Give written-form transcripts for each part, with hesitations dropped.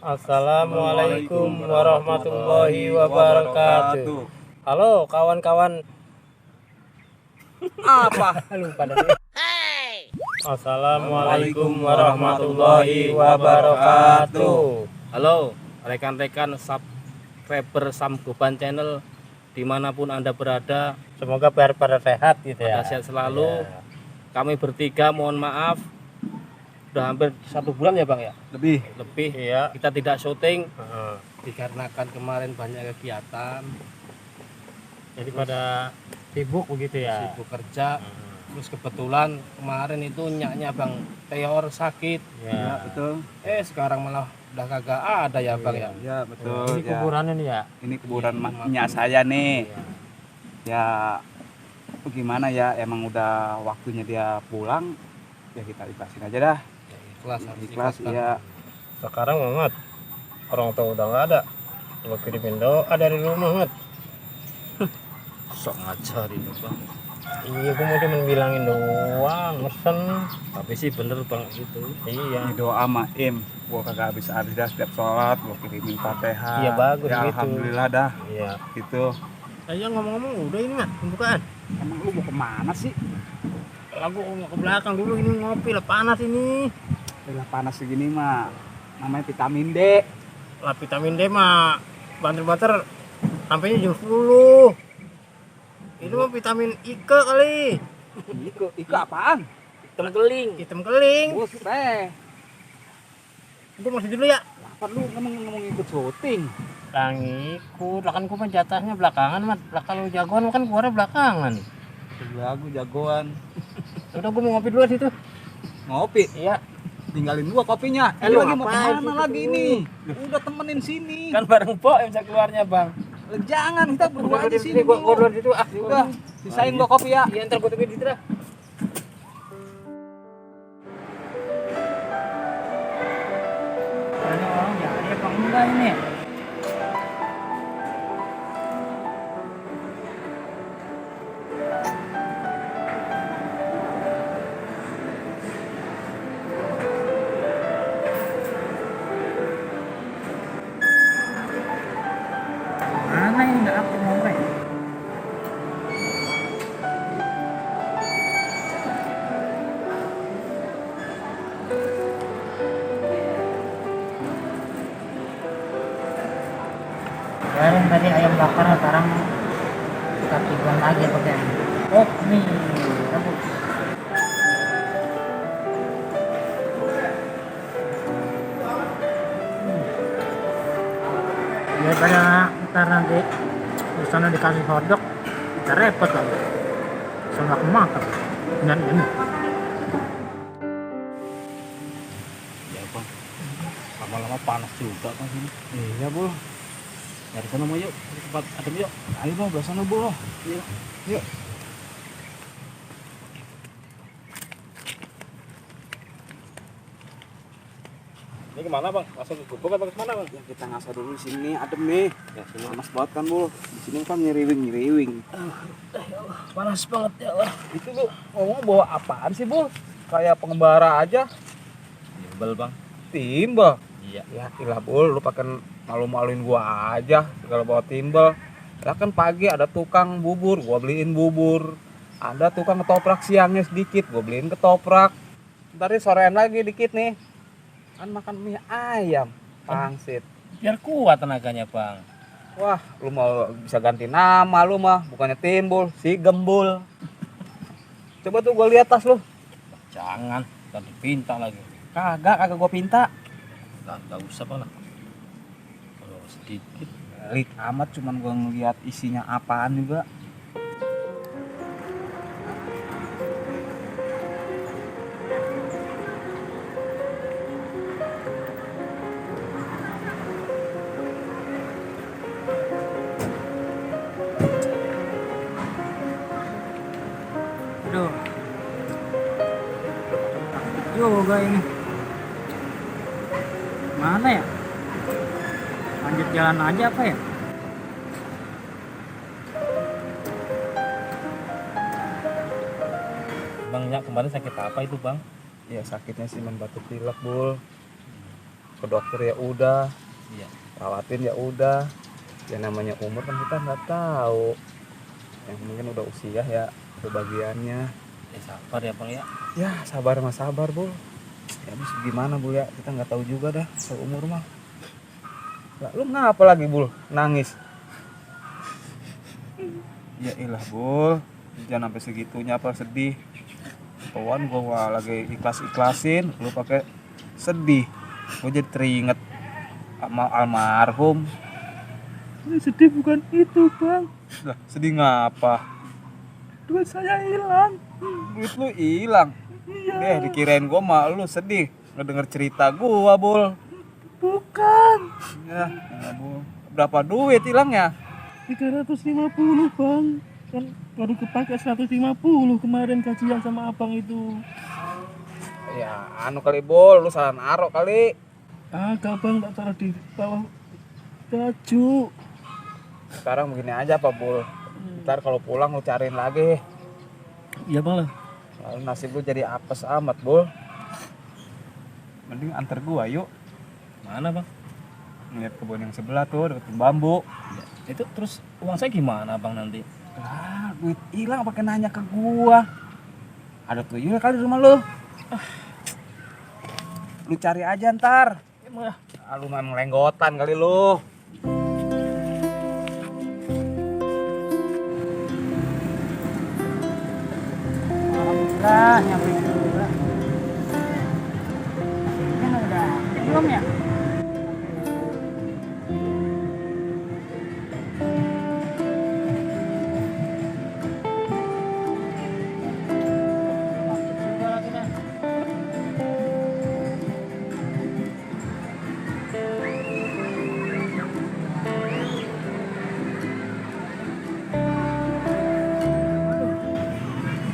Assalamualaikum warahmatullahi wabarakatuh. Halo kawan-kawan. Apa? Lupa dah. Assalamualaikum warahmatullahi wabarakatuh. Halo rekan-rekan subscriber Samgoban Channel dimanapun Anda berada. Semoga pada sehat gitu ya. Sehat selalu. Ya. Kami bertiga mohon maaf. Udah hampir 1 bulan ya Bang ya? Lebih ya. Kita tidak syuting dikarenakan kemarin banyak kegiatan. Jadi pada sibuk begitu ya? Sibuk kerja. Terus kebetulan kemarin itu nyaknya Bang Teor sakit. Ya betul. Sekarang malah udah kagak ada ya Bang ya? Ya betul. Ini kuburan ini ya? Ini kuburan nyak saya nih. Ya gimana ya, emang udah waktunya dia pulang. Ya kita ikhlasin aja dah. Ikhlas ya. Sekarang banget orang tua udah nggak ada, lo kirimin doa dari rumah banget. Sok ngajarin Bang. Iya, gue mau cuma bilangin doang, mesen. Tapi sih bener Bang itu. Iya. Ini doa mah gua kagak habis-habis dah setiap sholat, gua kirimin Fatihah. Iya bagus ya, gitu. Alhamdulillah dah. Iya. Gitu. Ayo ngomong-ngomong udah ini mah pembukaan. Emang lu mau kemana sih? Aku mau ke belakang dulu, ini ngopi lah, panas ini. Lah panas segini mah namanya vitamin D. Lah vitamin D mah banter-banter sampainya jam 10. Itu mah vitamin Ike kali. Ike apaan? Hitam keling. Bos teh. Itu masih dulu ya. Apa lu ngomong ikut syuting? Lah ngikut, lah kan gua mah jatahnya belakangan mah. Lah kalau jagoan kan keluarnya belakangan. Lagu jagoan. Udah gua mau ngopi dulu situ. Ngopi? Iya. Tinggalin gua kopinya. Lu lagi mau kemana lagi ini? Udah temenin sini. Kan bareng Bo yang bisa keluarnya Bang. Jangan, kita berdua aja sini. Gua keluar situ. Udah, sisain gua kopi ya. Iya, ntar gua tungguin di situ dah. Ada orang ya, ada apa enggak ini? Mana ini nggak aku ngomong? Kemarin tadi ayam bakar, sekarang kita tiduran lagi pakai nih rebus. Daripada ntar nanti di sana dikasih hotdog, kita repot lagi. Bisa nggak kemakan. Ini. Ya Bang, lama-lama panas juga kan sini. Iya Bu. Dari sana mau yuk, tempat adem yuk. Ayo Bang, belah sana Bu. Yuk. Ini kemana Bang? Langsung ke gubuk atau kemana Bang? Ya kita ngasah dulu di sini, adem nih. Ya sini panas banget kan Bu. Di sini kan nyeriwing. Panas banget ya Allah. Itu Bu, ngomong bawa apaan sih Bu? Kayak pengembara aja. Timbal Bang. Timbal? Iya. Ya ilah Bu, lu pakai malu-maluin gua aja kalau bawa timbal. Ya kan pagi ada tukang bubur, gua beliin bubur. Ada tukang ketoprak siangnya sedikit, gua beliin ketoprak. Ntar sorean lagi dikit nih. Kan makan mie ayam pangsit biar kuat tenaganya Bang. Wah lu mau bisa ganti nama lu mah, bukannya timbul si gembul. Coba tuh gua lihat tas lu. Jangan, kan dipinta lagi. Kagak gua pinta. Enggak usah Bang. Kalau sedikit pelit amat, cuman gua ngeliat isinya apaan juga. juga ini. Mana ya? Lanjut jalan aja apa ya? Bangnya kemarin sakit apa itu bang? Ya sakitnya sih batuk pilek Bul. Ke dokter ya udah, Iya. rawatin ya udah. Ya namanya umur kan kita nggak tahu. Yang mungkin udah usia ya, itu bagiannya. Ya sabar ya bang ya. Ya sabar mas sabar Bul. Ya habis gimana Bul ya, kita nggak tahu juga dah seumur mah. Lah, lu ngapa lagi Bul? Nangis? Ya ilah Bul, jangan sampai segitunya apa sedih. Kawan gua lagi ikhlas-ikhlasin, lu pakai sedih. Gua jadi teringat sama almarhum. Ini sedih bukan itu bang. Lah, sedih ngapa? Duit saya hilang. Duit lu hilang. Iya. Dikirain gua mah lu sedih ngedenger cerita gua, Bul. Bukan. Ya, Bul. Berapa duit hilangnya? 350 bang. Kan baru kepake 150 kemarin gajian sama abang itu. Ya, anu kali Bul, lu salah naruh kali. Agak bang, tak taruh di bawah baju. Sekarang begini aja Pak Bul. Ntar kalau pulang lu cariin lagi. Iya bang lah. Lalu nasib lu jadi apes amat Bul. Mending antar gua yuk. Mana bang? Ngeliat kebun yang sebelah tuh deket bambu. Ya, itu terus uang saya gimana bang nanti? Lah, duit hilang pakai nanya ke gua. Ada tuyul kali di rumah lu. Lu cari aja ntar. Emang ya? Ah, lu memang lenggotan kali lu. Alhamdulillah nyampe juga. Ini udah belum ya?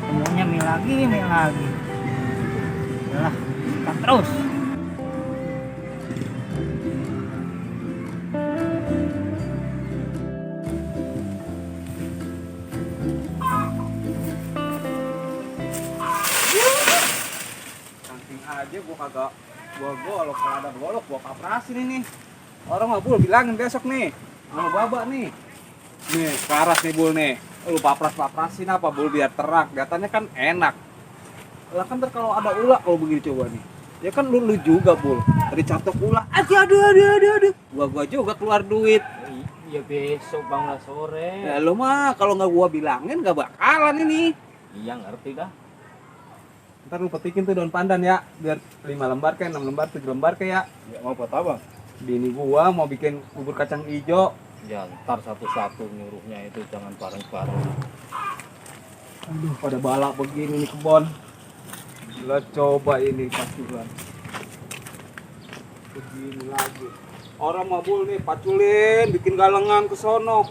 Semuanya mie lagi. Yalah, kita terus. Saking aja gua kagak golok kalau ada golok gua kaprasin ini. Orang mah Bul bilangin besok nih sama Baba nih. Nih, karas nih Bul nih. Lu papras-paprasin apa Bul biar terang. Kelihatannya kan enak. Lah kan ntar kalau ada ular kalau begini coba nih. Ya kan lu juga Bul. Tadi catok ular. Aduh. Gua juga keluar duit. Iya besok bang lah sore. Ya lu mah kalau nggak gua bilangin nggak bakalan ini. Iya ngerti dah. Ntar lu petikin tuh daun pandan ya. Biar 5 lembar kayak 6 lembar 7 lembar kayak. Ya mau buat apa? Bini gua mau bikin bubur kacang hijau. Ya ntar satu-satu nyuruhnya itu jangan bareng-bareng. Aduh, pada balak begini nih kebon. Lo coba ini pasti kan. Begini lagi. Orang mabul nih paculin, bikin galengan ke sono.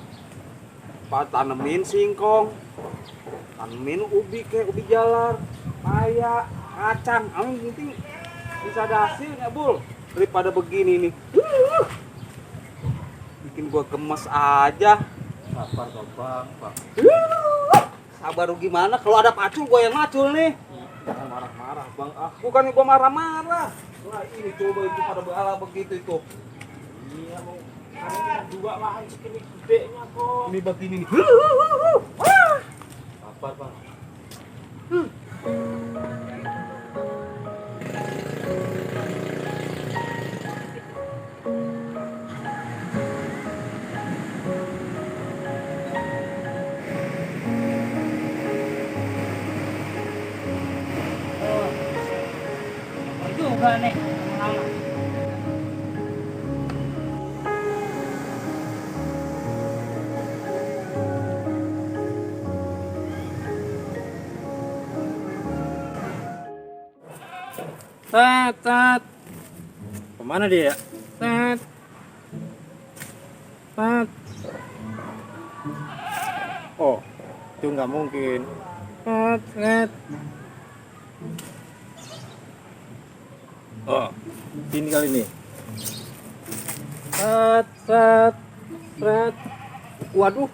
Tanemin singkong. Tanemin ubi kayak ubi jalar, paya, kacang. Yang penting bisa ada hasilnya, Bul. Daripada begini nih. Bikin gua gemes aja. Sabar bang, bang. Sabar lu gimana? Kalau ada pacul gua yang macul nih. Jangan marah-marah bang. Bukan gua marah-marah. Wah ini coba itu pada bala begitu itu. Iya mau. Karena dua lahan segini gedenya kok. Ini begini nih. Sabar bang. Juga nih. Lama. Tat. Kemana dia ya? Tat. Oh, itu nggak mungkin. Tat. Oh, ini kali ini. Set. Waduh.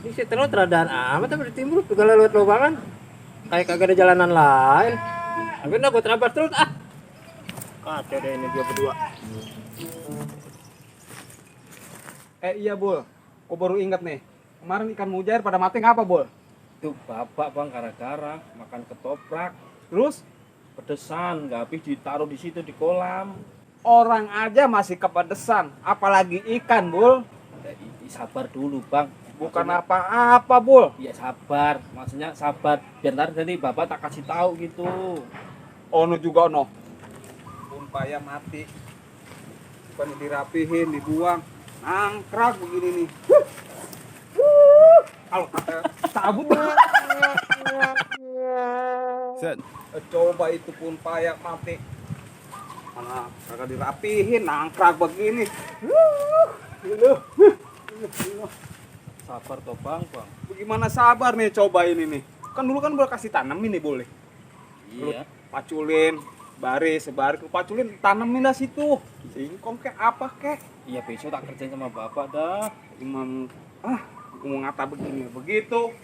Ini si terus teradaan amat tapi timbul juga lewat lubangan. Kayak kagak ada jalanan lain. Akhirnya gue terabas terus ah. Kacau deh ini dia berdua. Iya Bul, kok baru ingat nih. Kemarin ikan mujair pada mati ngapa Bul? Tuh bapak bang gara-gara makan ketoprak. Terus Pedesan nggak habis ditaruh di situ di kolam. orang aja masih kepedesan, apalagi ikan Bul. Sabar dulu bang. Bukan apa-apa Bul. Ya sabar, maksudnya sabar. Biar nanti bapak tak kasih tahu gitu. Ono juga ono. Pun payah mati. Bukan dirapihin, dibuang. Nangkrak begini nih. Kalau kata cabut. Set. Coba itu pun payah mati. Mana kagak dirapihin, nangkrak begini. Sabar toh bang. Bagaimana sabar nih coba ini nih. Kan dulu kan boleh kasih tanemin nih boleh. Iya. Paculin, sebaris, lu paculin, tanemin dah situ. Singkong kek apa kek. Iya besok tak kerjain sama bapak dah. Cuman mau ngata begini begitu.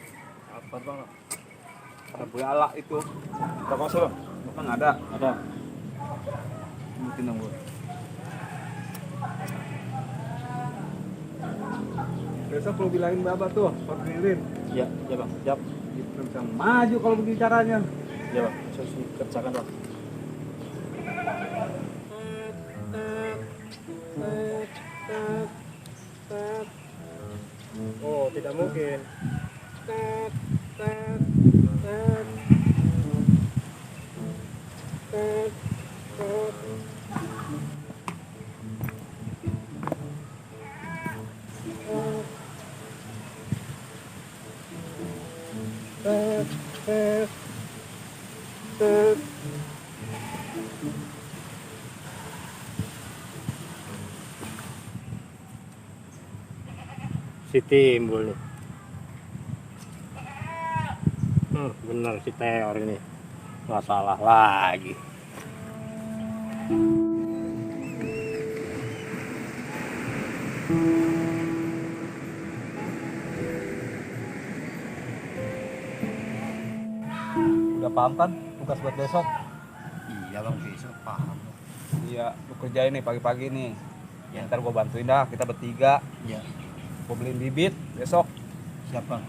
Sabar bang. Ada bala itu. Berapa sih bang? Bapak nggak ada. Ada. Mungkin dong gue. Besok lu bilangin bapak tuh, orderin. Iya bang. Siap. Kita bisa maju kalau begini caranya. Iya bang. Saya kerjakan bang. Oh, tidak mungkin. Si timbul nih. Bener si Teor ini. Nggak salah lagi. Udah paham kan tugas buat besok? Iya bang, besok paham. Iya, lu kerjain nih pagi-pagi nih. Ya. Ntar gua bantuin dah, kita bertiga. Iya. Gua beliin bibit besok. Siap bang.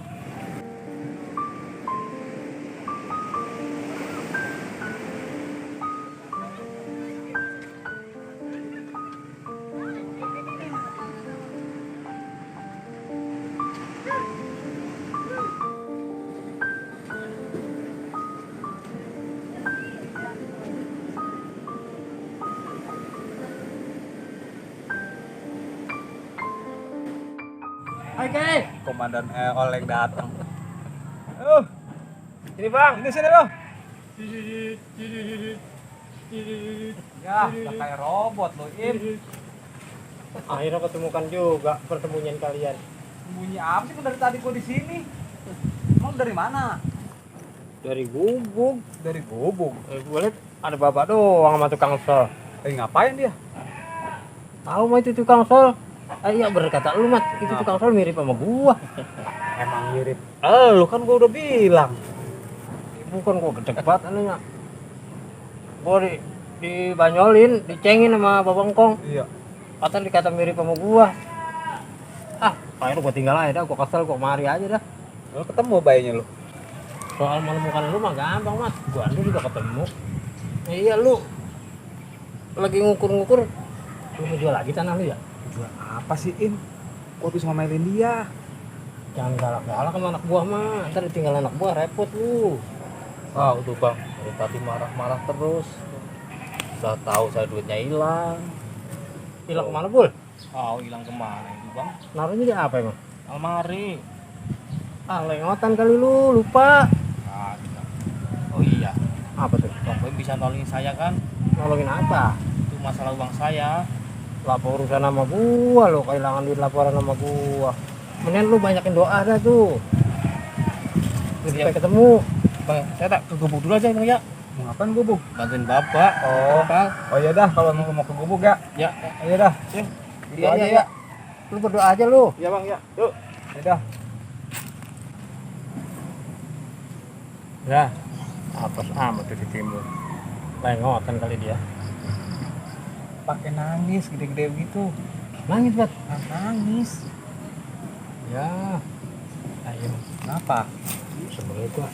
Oke. Komandan Oleng datang. Ini bang. Ini sini lo. Ya, udah kayak robot lo, Im. Akhirnya ketemukan juga persembunyian kalian. Bunyi apa sih dari tadi gua di sini? Emang dari mana? Dari gubuk. Dari gubuk. Gue liat ada bapak doang sama tukang sol. Ngapain dia? Tahu mah itu tukang sol? Iya bener kata lu mat, itu tukang sol mirip sama gua. Emang mirip. Lu kan gua udah bilang. Bukan gua gede banget anunya. Gua dibanyolin, dicengin sama babangkong. Iya. Kata dikata mirip sama gua. Akhirnya gua tinggal aja dah, gua kesel, gua mari aja dah. Lo ketemu bayinya lo? Soal menemukan lu mah gampang mat, gua anu juga ketemu. Iya lu lagi ngukur-ngukur, lu mau jual lagi tanah lu ya? Jual apa sih, Im? Gua habis ngomelin dia. Jangan galak-galak sama anak buah mah, ntar ditinggal anak buah repot lu. Udah bang, dari tadi marah-marah terus. Udah tahu saya duitnya hilang. Hilang kemana Bul? Hilang kemana itu bang? Naruhnya di apa emang? Almari. Lengotan kali lu, lupa. Gitu. Oh iya, Apa tuh? bang Boy bisa nolongin saya kan? Nolongin apa? Itu masalah uang saya. Lapor urusan sama gua lo, kehilangan duit laporan sama gua. Mending lu banyakin doa dah tuh. Biar Iya. supaya ketemu. Bang, saya tak ke gubuk dulu aja bang ya. Mau ngapain gubuk? Bantuin bapak. Oh. Kal. Oh iya dah, kalau mau ke gubuk ya. Ya. Iya dah. Ya. Gitu Iya, aja iya, ya. Lu berdoa aja lu. Iya bang ya. Yuk. Ya dah. Ya. Apes amat tuh di timur. Lengotan kali dia. Pakai nangis gede-gede begitu. Nangis banget. Nangis. Ya. Ayo. Kenapa? Sebenarnya gua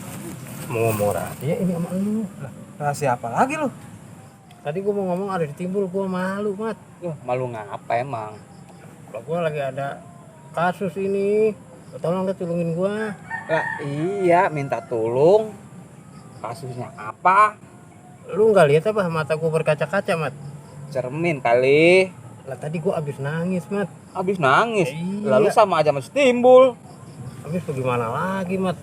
mau ngomong rahasia ini sama lu. Lah, Rahasia apa lagi lu? tadi gua mau ngomong ada di timbul, gua malu, Mat. Malu ngapa emang? Kalau gua lagi ada kasus ini, tolong deh tulungin gua. Ya, iya, minta tolong. Kasusnya apa? Lu nggak lihat apa mata gua berkaca-kaca, Mat? Cermin kali. Lah tadi gua abis nangis, Mat. Habis nangis. Iya. Lalu sama aja masih timbul. Abis bagaimana lagi, Mat?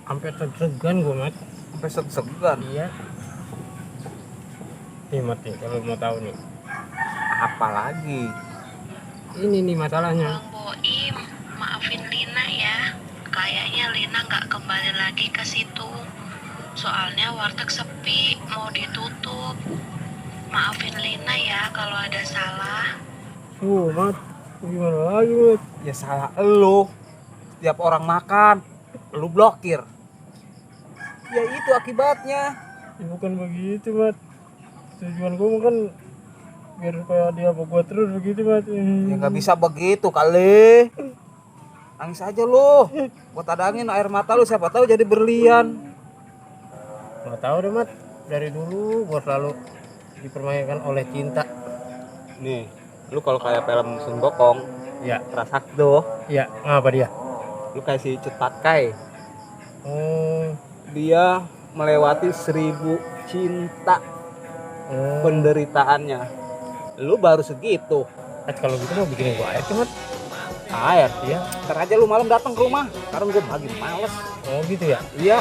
Sampai segan gua, Mat. Sampai segan. Iya. Nih, Mat, nih, kalau mau tahu nih. Apa lagi? Ini nih masalahnya. Bang Boim, maafin Lina ya. Kayaknya Lina nggak kembali lagi ke situ. Soalnya warteg sepi, mau ditutup. Maafin Lina ya kalau ada salah. Mat. Gimana lagi, Mat? Ya salah elu. Setiap orang makan, lu blokir. Ya itu akibatnya. Ya, bukan begitu, Mat. Tujuan gua kan biar supaya dia apa gua terus begitu, Mat. Ya nggak bisa begitu kali. Nangis aja lu. Gua tadangin air mata lu, siapa tahu jadi berlian. Nggak tahu deh, Mat. Dari dulu gua selalu dipermainkan oleh cinta. Nih, lu kalau kayak film Sun Gokong, Ya, Rasakdo, ya, ngapa dia? lu kayak si Cut Patkai. Oh, Dia melewati 1000 cinta penderitaannya. Lu baru segitu. kalau gitu mau bikinin gua air, Mat. Air. Iya. Ntar aja lu malam datang ke rumah. Sekarang gue lagi males. Oh, gitu ya. Iya.